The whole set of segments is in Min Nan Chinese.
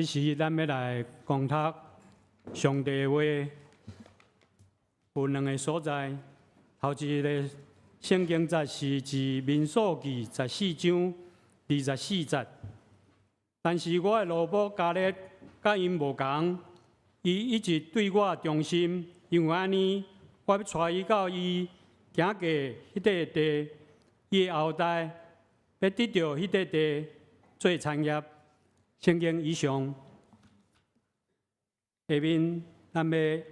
這時咱欲來講讀上帝的話，有兩个所在。頭一个聖經節是佇民數記14章24節。但是我的奴僕迦勒佮𪜶無仝，伊一直對我忠心，因為按呢，我欲帶伊到伊行過彼塊地，伊的後代欲得著彼塊地做產業。聖經以上，下面咱欲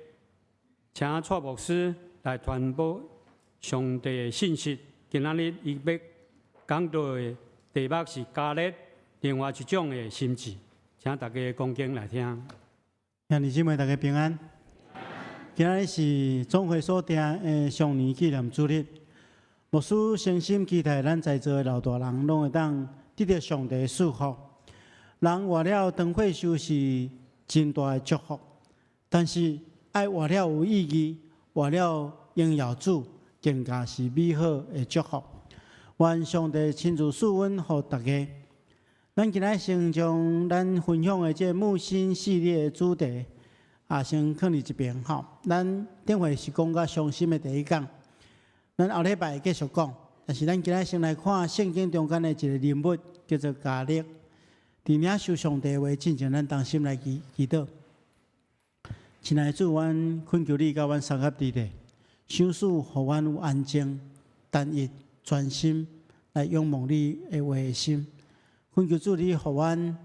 請蔡牧師來傳播上帝的信息。今仔日伊欲講道的題目是迦勒另外一種的心志，請大家恭敬來聽。兄弟姊妹，大家平安。今仔日是總會所訂的雙年紀念主日，牧師誠心期待咱在座的老大人攏會當得著上帝的祝福。人活了長歲數是真大的祝福，但是愛活了有意義，活了榮耀主，更加是美好的祝福。願上帝親自賜恩予大家。咱今仔先將咱分享的這個牧心系列的主題，先囥佇一邊吼。咱頂回是講到傷心的第一講，咱後禮拜會繼續講。但是咱今仔先來看聖經中間的一個人物，叫做迦勒。佇領受上帝的話進前，咱同心來祈祈禱。親愛的主，阮懇求你佮阮相合佇咧，賞賜予阮有安靜、單一、專心來仰望你的話的心。懇求主，你予阮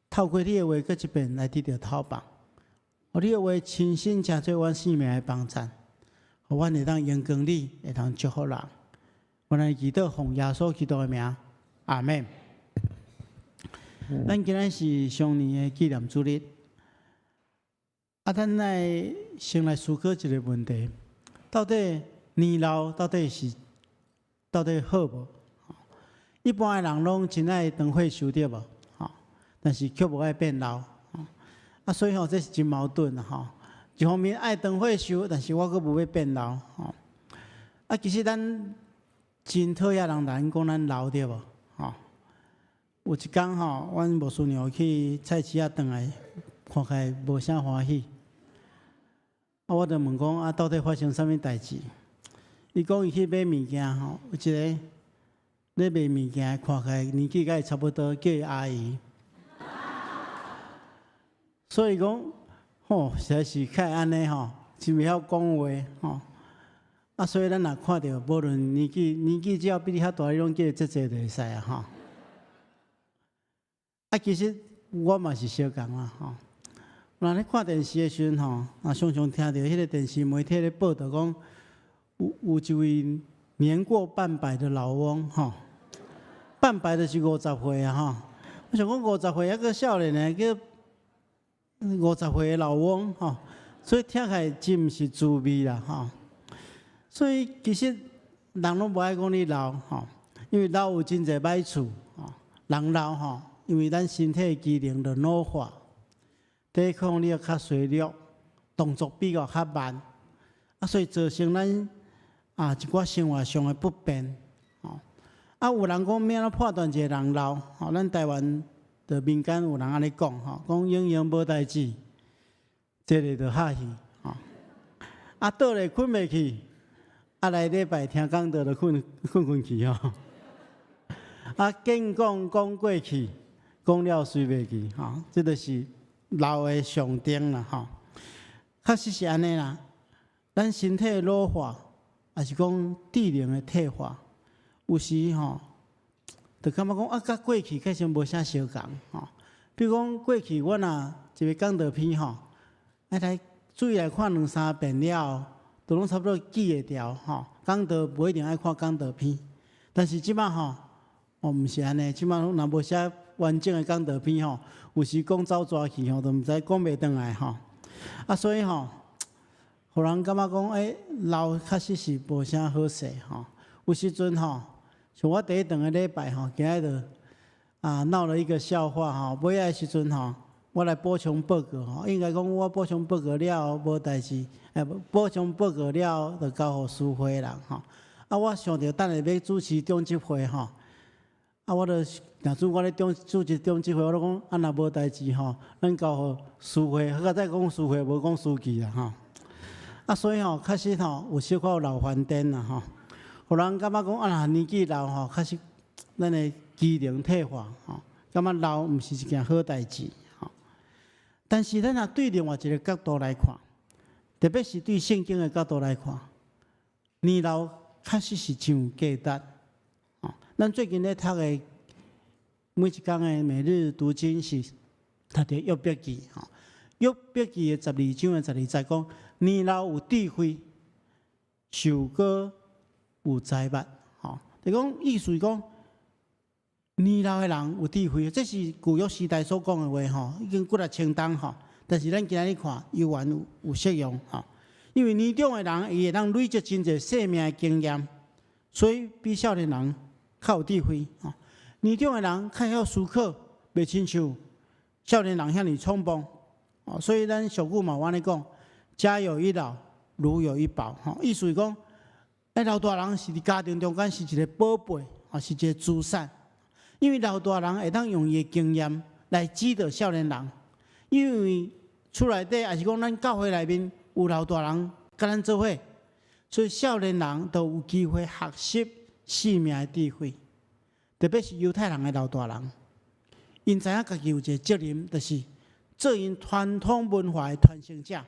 透過你的話，閣一遍來得著透放。予你的話親身成做阮生命的幫贊，予阮會當榮光你，會當祝福人。阮來祈禱，奉耶穌基督的名，阿們。咱今仔是雙年的紀念主日，咱來先來思考一個問題：到底年老到底是到底好無？一般的人攏真愛長歲壽對無？吼，但是卻無愛變老。所以吼，這是真矛盾啊！吼，一方面愛長歲壽，但是我閣無欲變老。吼，其實咱真討厭人來講咱老對無？吼，有一工吼，阮牧師娘去菜市仔轉來，看起來無啥歡喜。我就問講，到底發生啥物代誌？伊講伊去買物件吼，有一个咧賣物件，看起來年紀佮伊差不多，叫伊阿姨。所以講，吼，實在是較會按呢吼，真袂曉講話吼。所以咱若看著，無論年紀只要比你較大，你攏叫伊姐姐就會使啊吼。其實我嘛是相仝啦吼。若咧看電視的時陣吼，常常聽著彼个電視媒體咧報導講，有一位年過半百的老翁吼，半百就是50歲啊吼。我想講50歲猶閣少年呢，叫50歲的老翁吼，所以聽起來真毋是滋味啦吼。所以其實人攏無愛講你老吼，因為老有真濟歹處吼。人老吼，因為咱身體機能就老化，抵抗力較衰弱，動作比較較慢，所以造成咱一寡生活上的不便吼。有人講欲按怎判斷一個人老？吼，咱台灣的民間有人按呢講吼，講閒閒無代誌，坐咧就哈氣吼。倒咧睏袂去，來禮拜聽講道就睏睏睏去吼。見講講過去，講了隨袂記吼，這就是老的象徵啦吼。確實是按呢啦，咱身體的老化，抑是講智能的退化，有時吼，就感覺講，佮過去確實無啥相仝吼。比如講過去，我若一个講道片吼，愛來注意來看兩三遍了後，就攏差不多記會牢吼。講道無一定愛看講道片，但是這擺吼，哦，毋是按呢，這擺若無寫完整的講道片吼，有時講走蛇去吼，都毋知講袂轉來吼。所以吼，予人感覺講，老確實是無啥好勢吼。有時陣吼，像我第一頓个禮拜吼，今仔日就鬧了一個笑話吼。尾仔的時陣吼，我來補充報告吼，應該講我補充報告了後無代誌，補充報告了後就交予司會人吼。我想著等下欲主持長執會吼，啊，我就若准我咧中主持中指會，我就講啊，若無代誌吼，咱交予司會，好佳哉講司會，無講司機啦吼。啊，所以吼，確實吼，有小可有老番顛啦吼，予人感覺講啊，若年紀老吼，確實咱的機能退化吼，感覺老毋是一件好代誌吼。但是咱若對另外一個角度來看，特別是對聖經的角度來看，年老確實是真有價值。吼，咱最近咧讀的每一工的每日讀經是讀著約伯記吼，約伯記的12章的12節講，年老有智慧，壽高有財物，吼，就講意思是講，年老的人有智慧，這是舊約時代所講的話吼，已經幾若千冬吼。但是咱今日看，猶原有適用吼，因為年長的人伊會當累積真濟生命的經驗，所以比少年人較有智慧吼。年長的人較曉思考，袂親像少年人遐爾衝動。哦，所以咱俗語嘛有按呢講：家有一老，如有一寶。吼，意思是講，老大人是佇家庭中間是一個寶貝，啊，是一個資產。因為老大人會當用伊的經驗來指導少年人，因為厝內底抑是講咱教會內面有老大人佮咱做伙，所以少年人都有機會學習生命的智慧。特別是猶太人的老大人，𪜶知影家己有一個責任，就是做𪜶傳統文化的傳承者。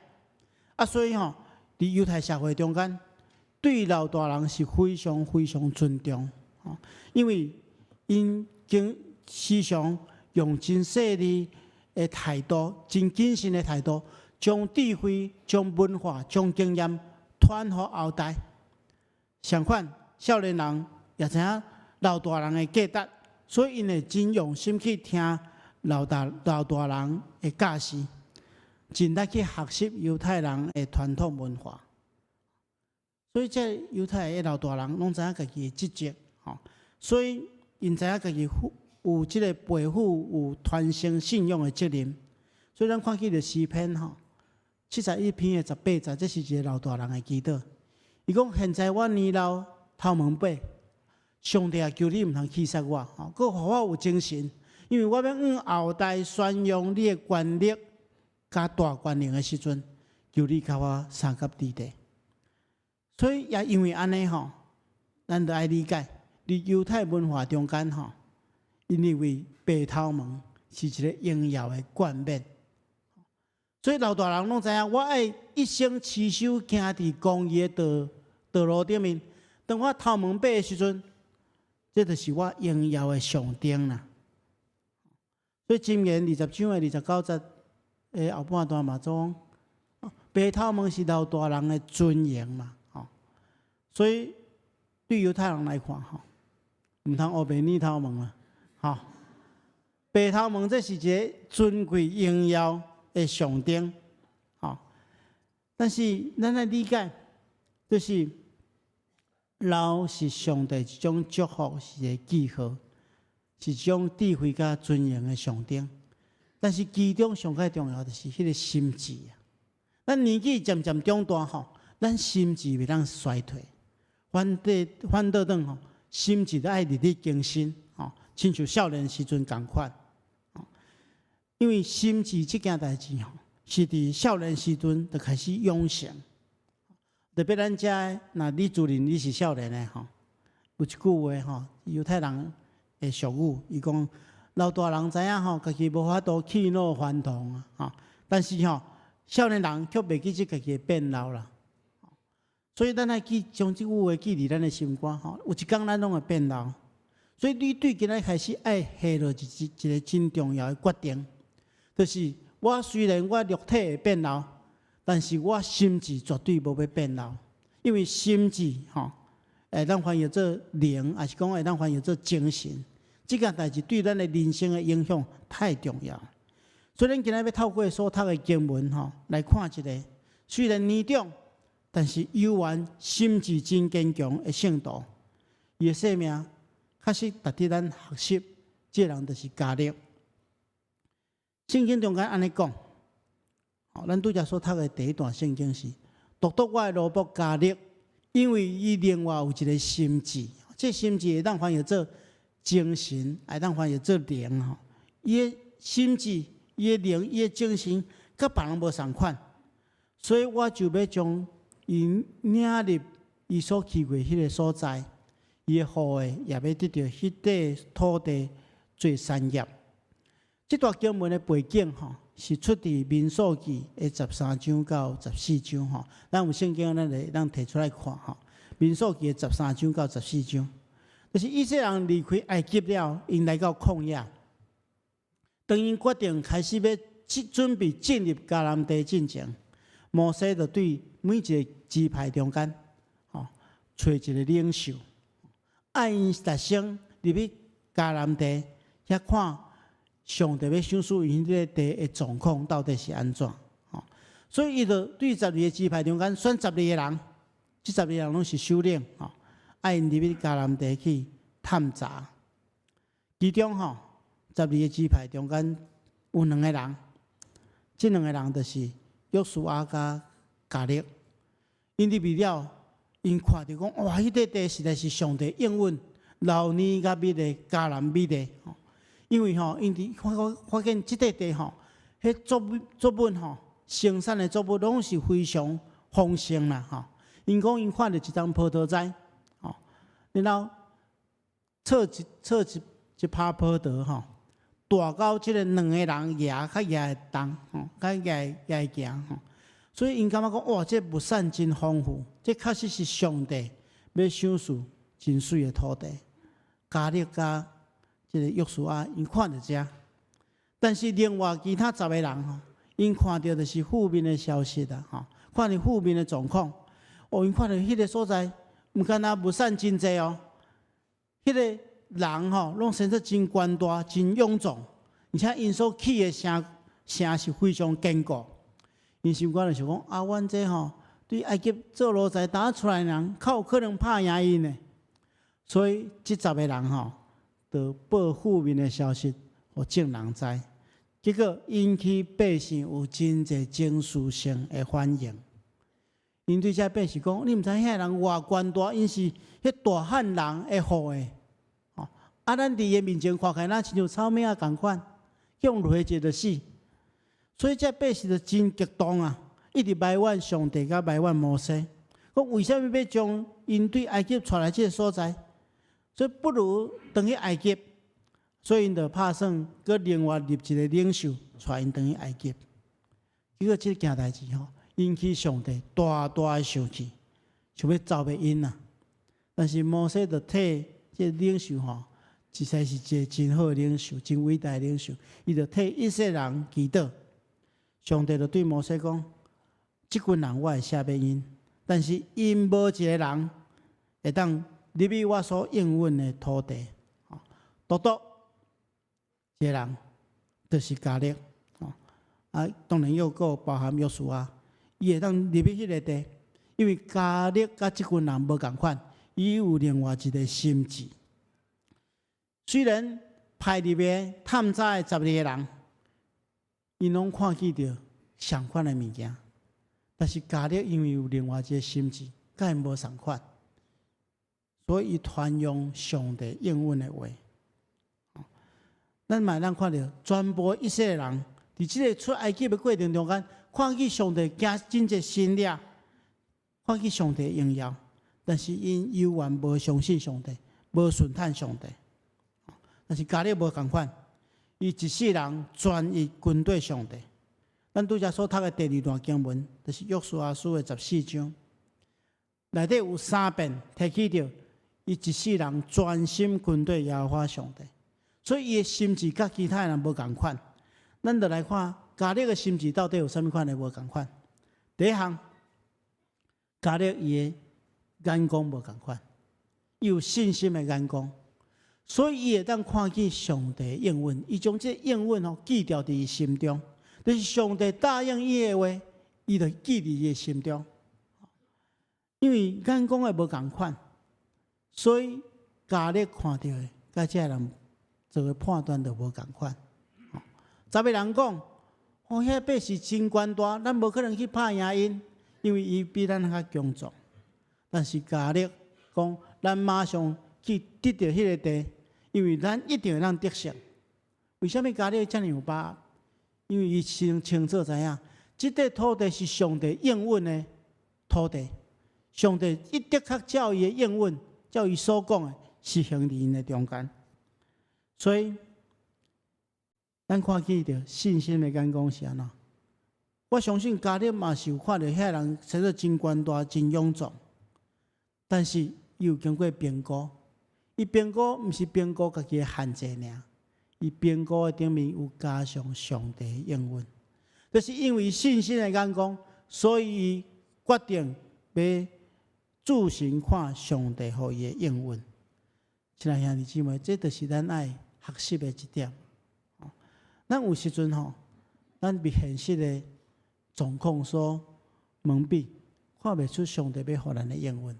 啊，所以吼，佇猶太社會中間，對老大人是非常非常尊重。吼，因為𪜶經時常用真細膩的態度、真謹慎的態度，將智慧、將文化、將經驗傳予後代。相反，少年人也知影老大人的價值，所以𪜶會真用心去聽老大人的教示，盡力去學習猶太人的傳統文化。所以，這猶太的老大人攏知影家己的職責，吼，所以𪜶知影家己負有這個背負有傳承信仰的責任。所以，咱看見著詩篇吼，71篇的18節，這是一個老大人的祈禱。伊講：現在我年老頭毛白，上帝啊，求你毋通棄殺我，吼，閣予我有精神，因為我欲向後代宣揚你的權力佮大權能的時陣，求你共我相佮佇地。所以也因為按呢吼，咱著愛理解，佇猶太文化中間吼，𪜶認為白頭毛是一個榮耀的冠冕。所以老大人攏知影，我愛一生持守行佇公義的道路頂面。當我頭毛白的時陣，這就是我榮耀的象徵啦。所以箴言20章的29節的後半段嘛講，白頭毛是老大人的尊榮嘛，吼。所以對猶太人來看，吼，毋通烏白膩頭毛啊，吼。白頭毛這是一個尊貴榮耀的象徵，吼。但是咱愛理解，就是老是上帝一種祝福，是一個記號，是一種智慧佮尊榮的象徵。但是其中上較重要就是彼個心智啊。咱年紀漸漸長大吼，咱心智袂當衰退，反倒轉吼，心智都愛日日更新，吼，親像少年時陣仝款。因為心智這件代誌吼，是佇少年時陣就開始養成。特別咱遮，若你自認你是少年的吼，有一句話吼，猶太人的俗語，伊講老大人知影吼，家己無法度去老還童啊，吼，但是吼，少年人卻袂記得家己會變老啦。所以咱愛記將這句話記佇咱的心肝吼，有一工咱攏會變老。所以你對今仔開始愛下落一個真重要的決定，就是我雖然我肉體會變老，但是我心智絕對無欲變老，因為心智吼，會當翻譯做靈，抑是講會當翻譯做精神，這件代誌對咱的人生的影響太重要。所以咱今仔欲透過所讀的經文吼，來看一個雖然年長，但是猶原心智真堅強的聖徒，伊的生命確實值得咱學習。這個人就是迦勒。聖經中間按呢講，咱拄才所讀的第一段聖經是：獨獨我的奴僕迦勒，因為伊另外有一個心智，這個心智會當翻譯做精神，會當翻譯做靈吼。伊的心志、伊的靈、伊的精神，佮別人無仝款，所以我就欲將𪜶領入伊所去過彼个所在，伊的後裔也欲得著彼塊土地做產業。這段經文的背景吼，是出佇民數記的13章到14章吼。咱有聖經，咱會當提出來看吼。民數記的十三章到十四章，就是以色列人離開埃及了，𪜶來到曠野。當𪜶決定開始欲準備進入迦南地進前，摩西就對每一個支派中間，吼，揣一個領袖，愛𪜶特先入去迦南地，遐看上帝欲賞賜𪜶彼个地的狀況到底是按怎，吼。所以伊就對十二個支派中間選十二個人，這十二個人攏是首領，吼，愛𪜶入去迦南地去探查。其中吼，十二個支派中間有兩個人，這兩個人就是約書亞佮迦勒。𪜶入去了，𪜶看著講，哇！彼塊地實在是上帝應允流奶佮蜜的迦南美地。因為吼，𪜶佇發發現這塊地吼，彼作物吼，生產的作物攏是非常豐盛啦吼。𪜶講𪜶看著一叢葡萄栽，吼，然後採一拍葡萄吼，大到這个兩個人舉較舉會動，吼，較舉會行吼。所以𪜶感覺講，哇，這物產真豐富，這確實是上帝欲賞賜真媠的土地。迦勒佮這个約書亞，𪜶看著這，但是另外其他十個人吼，𪜶看著就是負面的消息啦，吼，看著負面的狀況。哦，𪜶看著彼个所在，毋干焦物產真濟哦，彼个人吼，攏生做真懸大、真勇壯，而且𪜶所起的城城是非常堅固。𪜶心肝就想講，啊，阮這吼對埃及做奴才當出來的人，較有可能拍贏𪜶呢。所以這十個人吼，就報負面的消息，予眾人知。結果引起百姓有真濟情緒性的反應。𪜶對這百姓講：你毋知遐人偌懸大，𪜶是彼大漢人的後裔。吼，啊，咱佇伊面前看起來，若親像草蛉仔仝款，予掠一下就死。所以這百姓就真激動啊，一直埋怨上帝，佮埋怨摩西，講為啥物欲將𪜶對埃及帶來這个所在？所以不如轉去埃及。所以𪜶就拍算，閣另外立一个領袖，帶𪜶轉去埃及。結果這件代誌吼，引起上帝大大的生氣，想欲剿滅𪜶啊。但是摩西就替這个領袖吼，實在是一个真好的領袖，真偉大的領袖。伊就替以色列人祈禱。上帝就對摩西講：這群人我會赦免𪜶，但是𪜶無一个人會當入去我所應允的土地。獨獨一个人，就是迦勒。啊，當然又閣包含約書亞，伊會當入去彼个地，因為迦勒佮這群人無仝款，伊有另外一个心志。雖然派入去探查的十二个人，𪜶攏看見著相款的物件，但是迦勒因為有另外一个心志，佮𪜶無仝款，所以伊傳揚上帝應允的話。咱嘛會當看著全部以色列人佇這个出埃及的過程中間，看見上帝行真濟神蹟，看見上帝榮耀，但是𪜶猶原無相信上帝，無順趁上帝。但是迦勒無仝款，伊一世人專一跟綴上帝。咱拄才所讀的第二段經文，就是約書亞書的十四章，內底有三遍提起著伊一世人專心跟綴耶和華上帝，所以伊的心志佮其他人無仝款。咱就來看迦勒的心志到底有啥物款的無仝款。第一項，迦勒伊的眼光無仝款，伊有信心的眼光，所以伊會當看見上帝應允，伊將這個應允吼記牢佇伊心中，就是上帝答應伊的話，伊就記佇伊的心中。因為眼光的無仝款，所以迦勒看著的，佮這个人做的判斷就無仝款。十个人講，哦，遐百姓真懸大，咱無可能去拍贏𪜶，因為伊比咱較強壯。但是迦勒講，咱馬上去得著彼个地，因為咱一定會當得勝。為啥物迦勒遮爾有把握？因為伊清清楚知影，這塊土地是上帝應允的土地。上帝一的確照伊的應允，照伊所講的，實行佇𪜶的中間。所以，咱看見著信心的眼光是按怎？我相信迦勒嘛是有看著遐人生做真權大、真勇壯，但是伊有經過評估，伊評估毋是評估家己的限制爾，伊評估的頂面有加上上帝的應允，就是因為信心的眼光，所以伊決定欲注神看上帝予伊的應允。親愛兄弟姊妹，這就是咱愛學習的一點。咱有時陣吼，咱被現實的狀況所蒙蔽，看袂出上帝欲予咱的應允。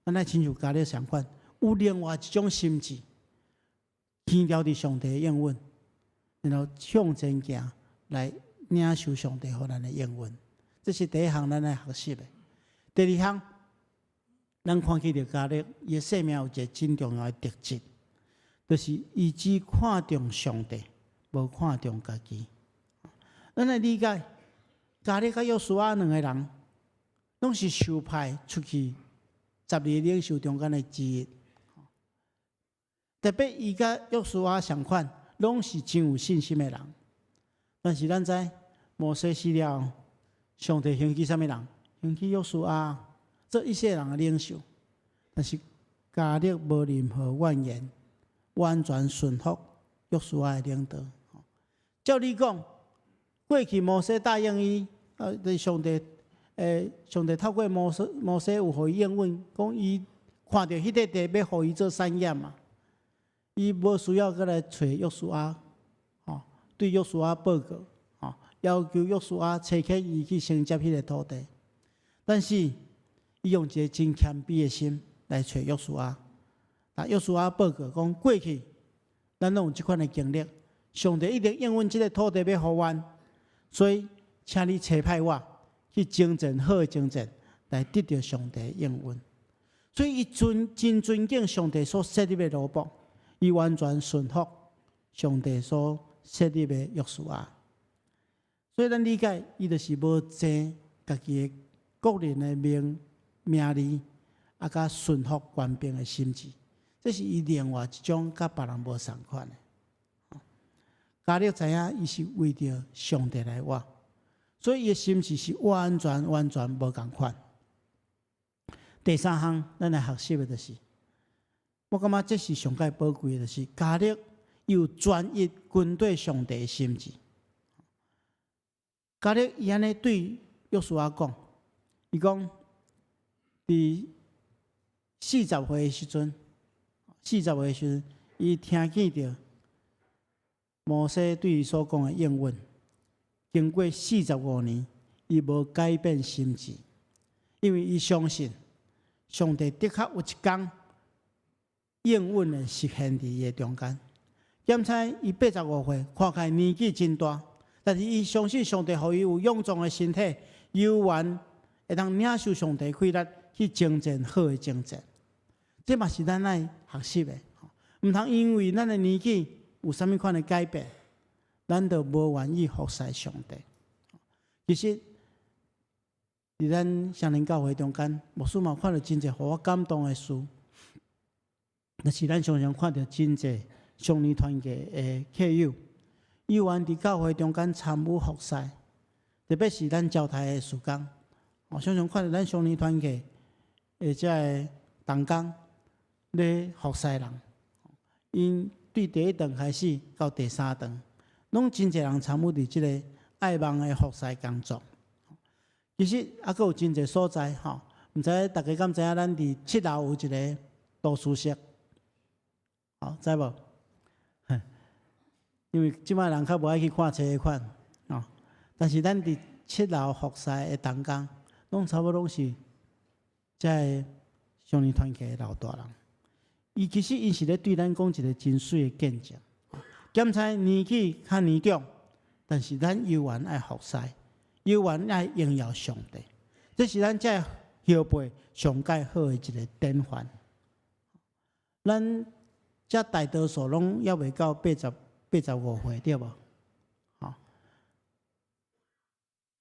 咱愛親像迦勒相款，有另外一種心志，堅牢佇上帝的應允，然後向前行來領受上帝予咱的應允。這是第一項咱愛學習的。第二項，咱看見著迦勒，伊的生命有一個真重要的特質，就是伊只看重上帝，無看重家己。咱來理解，迦勒佮約書亞兩个人，攏是受派出去12个領袖中間的之一。特別伊佮約書亞相款，攏是真有信心的人。但是咱知，摩西死了，上帝興起啥物人？興起約書亞做以色列人的領袖。但是迦勒無任何怨言，完全順服約書亞的領導。照理講，過去摩西答應伊，上帝，上帝透過摩西，摩西有予伊應允，講伊看著彼塊地欲予伊做產業嘛，伊無需要閣來揣約書亞，吼，對約書亞報告，吼，要求約書亞差遣伊去承接彼个土地。但是，伊用一个真謙卑的心來揣約書亞，啊，約書亞報告講過去，咱攏有這款的經歷，上帝一定應允這个土地欲予阮，所以，請你差派我去征戰好的征戰，來得著上帝的應允。所以，伊尊真尊敬上帝所設立的奴僕，伊完全順服上帝所設立的約書亞。所以，咱理解，伊就是無爭家己的個人的名名利，啊，佮順服權柄的心志，這是伊另外一種佮別人無相仝的。迦勒知影，伊是為著上帝來活，所以伊的心志是完全完全無仝款。第三項，咱來學習的就是，我感覺這是上蓋寶貴的，就是迦勒有專一跟隨上帝的心志。迦勒伊按呢對約書亞講，伊講佇40歲的時陣，40歲的時陣，伊聽見著摩西對伊所講的應允，經過45年，伊無改變心志，因為伊相信上帝的確有一工應允會實現佇伊的中間。檢查伊85歲，看起來年紀真大，但是伊相信上帝予伊有勇壯的身體，猶原會當領受上帝氣力去征戰好的征戰。這嘛是咱愛學習的，毋通因為咱的年紀有啥物款的改變，咱就無願意服侍上帝。其實，佇咱雙連教會中間，牧師嘛看著真濟予我感動的事，就是咱常常看著真濟少年團契的客友，猶原佇教會中間參與服侍，特別是咱招待的事工，我常常看著咱少年團契的這个同工咧服侍人，𪜶對第一頓開始到第三頓，攏真濟人參與佇這个愛網的服侍工作。其實猶閣有真濟所在吼，毋知大家敢知影？咱佇七樓有一个圖書室，吼，知無？因為這擺人較無愛去看冊款，吼。但是咱佇七樓服侍的同工，攏差不多攏是這个少年團契的老大人。伊其實𪜶是咧對咱講一个真媠的見證。檢查年紀較年長，但是咱猶原愛服侍，猶原愛榮耀上帝。這是咱這後輩上蓋好的一个典範。咱這大多數攏猶未到85歲，對無？吼，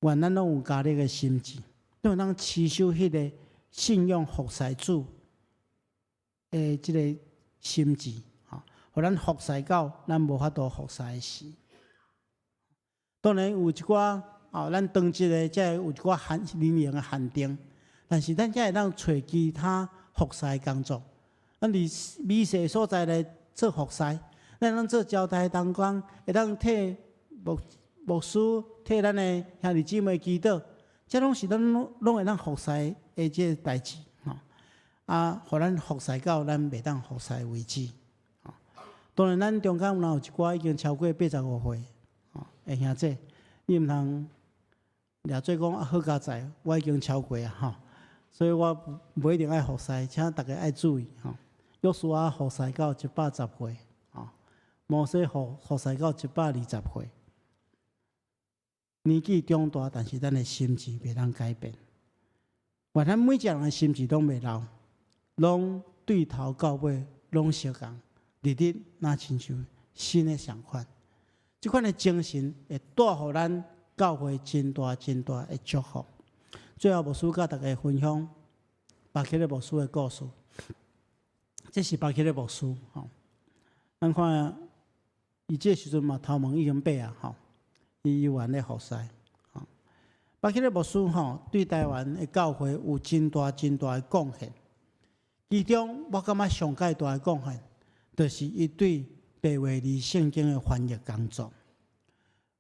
願咱攏有加勒的心志，都會當持守彼个信仰服侍主的這个心志，吼，予咱服侍到咱無法度服侍的時。當然有一寡哦，咱當職的這有一寡限年齡的限定，但是咱才會當揣其他服侍的工作。咱佇微細所在來做服侍，咱當做招待同工，會當替牧師替咱的兄弟姊妹祈禱，這攏是咱攏會當服侍的這个代誌，吼。啊，予咱服侍到咱袂當服侍為止。當然，咱中間有一寡已經超過85歲，吼，的兄姊，你毋通掠做講啊，好佳哉，我已經超過啊，吼，所以我無一定愛服侍，請大家愛注意，吼。約書亞服侍到110歲，吼，摩西服侍到120歲。年紀長大，但是咱的心志袂當改變。願咱每一個人的心志攏袂老，攏對頭到尾攏相仝，日日若親像新的相款。這款的精神會帶予咱教會真大真大的祝福。最後，牧師佮大家分享巴克勒牧師的故事。這是巴克勒牧師，吼。咱看伊這時陣嘛，頭毛已經白啊，吼。伊猶原咧服侍，吼。巴克勒牧師吼，對台灣的教會有真大真大的貢獻。其中，我感覺上蓋大的貢獻，就是伊對白話字聖經的翻譯工作。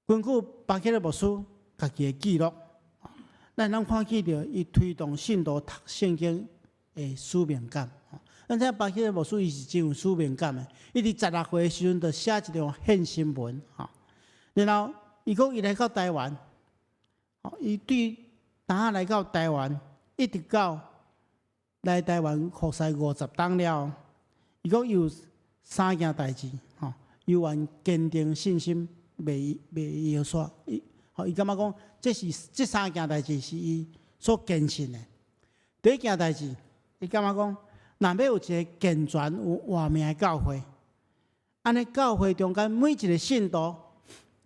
根據巴克勒牧師家己的記錄，咱通看見著伊推動信徒讀聖經的使命感。咱知影巴克勒牧師伊是真有使命感的，伊佇16歲的時陣就寫一張獻心文，吼。然後伊講伊來到台灣，伊對當來到台灣，一直到來台灣服侍50冬了，伊講有三件代誌，吼，猶原堅定信心，袂搖煞。伊吼，伊感覺講，這是這三件代誌是伊所堅信的。第一件代誌，伊感覺講，若欲有一个健全有活命的教會，按呢教會中間每一个信徒，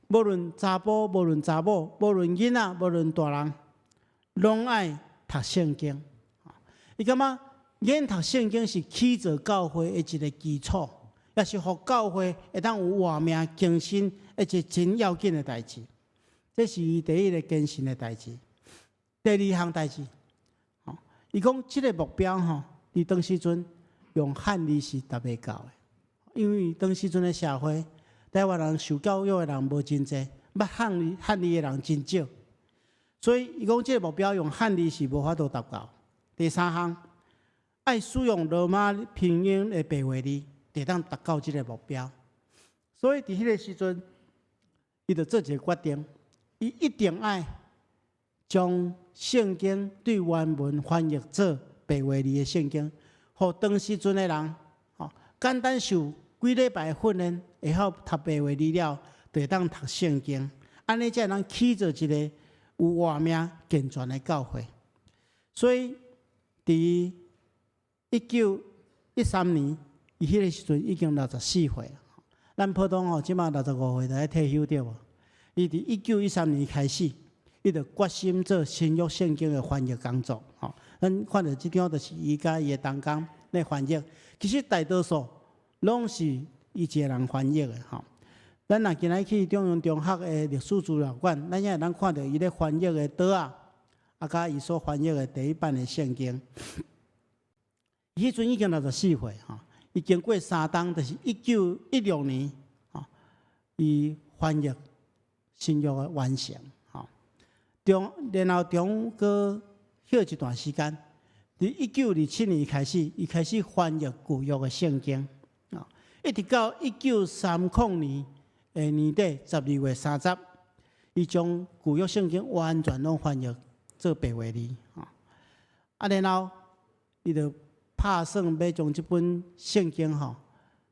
無論查埔，無論查某，無論囡仔，無論大人，攏愛讀聖經。伊感覺研讀聖經是起造教會的一个基礎，也是予教會會當有活命更新的一个真要緊的代誌。這是伊第一个堅信的代誌。第二項代誌，伊講這个目標吼，佇當時陣用漢字是達袂到的，因為當時陣的社會，台灣人受教育的人無真濟，捌漢字的人真少，所以伊講這个目標用漢字是無法度達到。第三項，愛使用羅馬拼音的白話字，才當達到這个目標。所以佇彼个時陣，伊就做一个決定，伊一定愛將聖經對原文翻譯做白話字的聖經，予當時陣的人，吼，簡單受幾禮拜訓練，會曉讀白話字了，就會當讀聖經。按呢才會當起造一个有活命健全的教會。所以，佇1913年，伊彼个時陣已經64歲。咱普通吼，這馬65歲就愛退休對無？伊佇1913年開始，伊就決心做新約聖經的翻譯工作。吼，咱看著這張就是伊佮伊的同工咧翻譯。其實大多數攏是伊一个人翻譯的。吼，咱若今仔去中央中學的歷史資料館，咱也會當看著伊咧翻譯的桌仔，啊，佮伊所翻譯的第一版的聖經。彼陣已經64歲，吼，伊經過3冬，就是1916年，吼，伊翻譯新約的完成，吼。然後中閣歇一段時間，佇1927年開始，伊開始翻譯舊約的聖經，啊，一直到1930年的年底12月30，伊將舊約聖經完全攏翻譯做白話字，啊，然後伊就拍算欲將這本聖經吼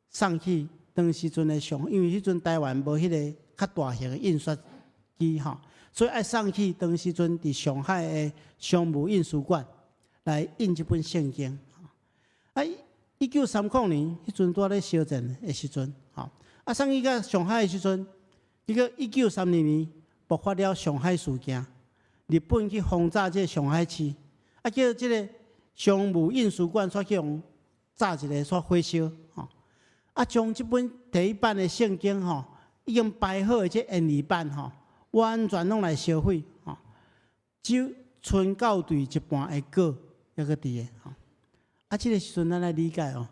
送去當時陣的上，因為彼陣台灣無彼个較大型的印刷機吼，所以愛送去當時陣佇上海的商務印書館來印這本聖經。啊， 1930年，彼陣拄仔咧相戰的時陣，吼，啊，送去到上海的時陣，結果1932年爆發了上海事件，日本去轟炸這个上海市，啊，叫這个商務印書館煞去予炸一个，煞火燒，吼，啊，將這本第一版的聖經，吼，已經排好的這英語版，吼，完全攏來燒毀，吼，只賰校對一半的稿猶閣佇个，吼。啊，這个時陣咱來理解哦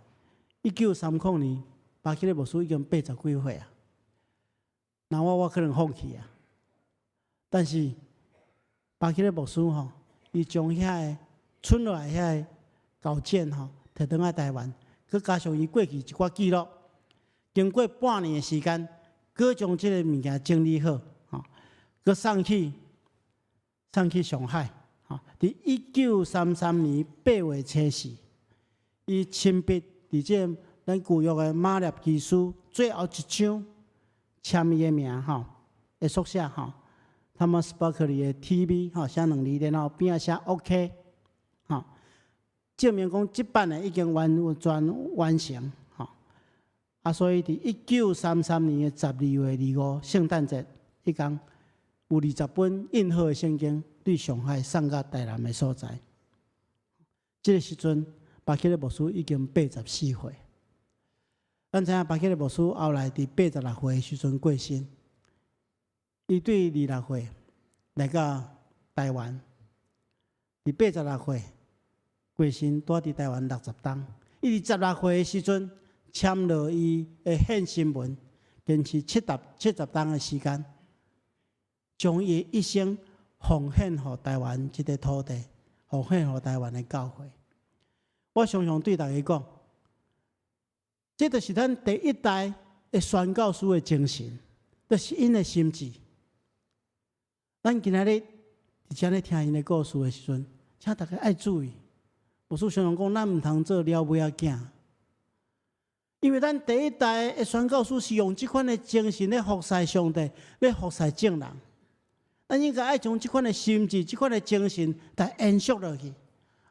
，1930年，巴克禮牧師已經80幾歲啊。那我可能放棄啊。但是巴克禮牧師吼，伊將遐个存落來遐个稿件吼，提轉來台灣，閣加上伊過去一寡記錄，經過半年的時間，閣將這个物件整理好，吼，閣送去上海，吼，佇1933年8月初四，伊親筆佇這个咱舊約的馬列基書最後一章簽伊的名吼，的縮寫吼，Thomas Barclay 的 T.B. 吼寫兩字，然後邊仔寫 OK 吼，證明講這版的已經完全完成吼。啊，所以佇1933年的12月25聖誕節，彼工有20本印好的聖經對上海送到台南的所在。這个時陣，巴克禮牧師已經84歲。咱知影巴克禮牧師後來佇86歲的時陣過身。伊對26歲來到台灣，佇86歲過身，蹛佇台灣60冬。伊佇16歲的時陣簽落伊的獻身文，堅持70冬的時間，將伊一生奉獻予台灣這个土地，奉獻予台灣的教會。我常常對大家講，這就是咱第一代的宣教師的精神，就是𪜶的心志。咱今仔日佇遮咧聽𪜶的故事的時陣，請大家愛注意。牧師常常講，咱毋通做鳥尾仔囝，因為咱第一代的宣教師是用這款的精神咧服侍上帝，咧服侍眾人。咱應該愛將這款的心志、這款的精神來延續落去。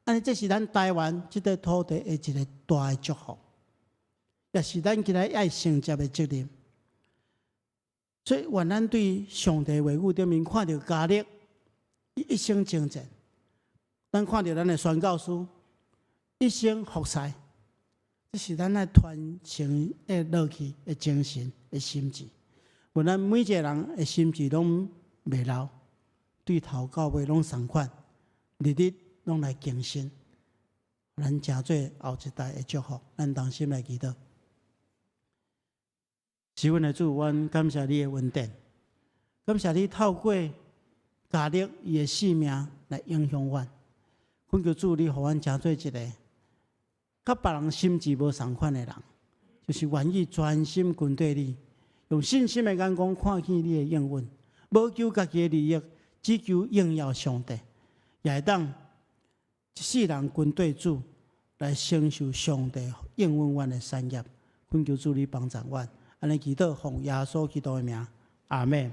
按呢，這是咱台灣這塊土地的一个大的祝福，也是咱今仔日愛承接的責任。所以，願咱對上帝話語頂面看著迦勒伊一生征戰，咱看著咱的宣教師一生服侍，這是咱愛傳承的落去的精神的心志。願咱每一个人的心志攏袂老，對頭到尾攏仝款，日日攏來更新，咱成做後一代的祝福。咱同心來祈禱。是阮的主，阮感謝你的恩典，感謝你透過迦勒伊的性命來影響阮。懇求主，你予阮成做一个佮別人心志無仝款的人，就是願意專心跟綴你，用信心的眼光看見你的應允，無求家己的利益，只求榮耀上帝，也會當一世人跟綴主來承受上帝應允阮的產業。懇求主你幫助阮，按呢祈禱奉耶穌基督的名，阿們。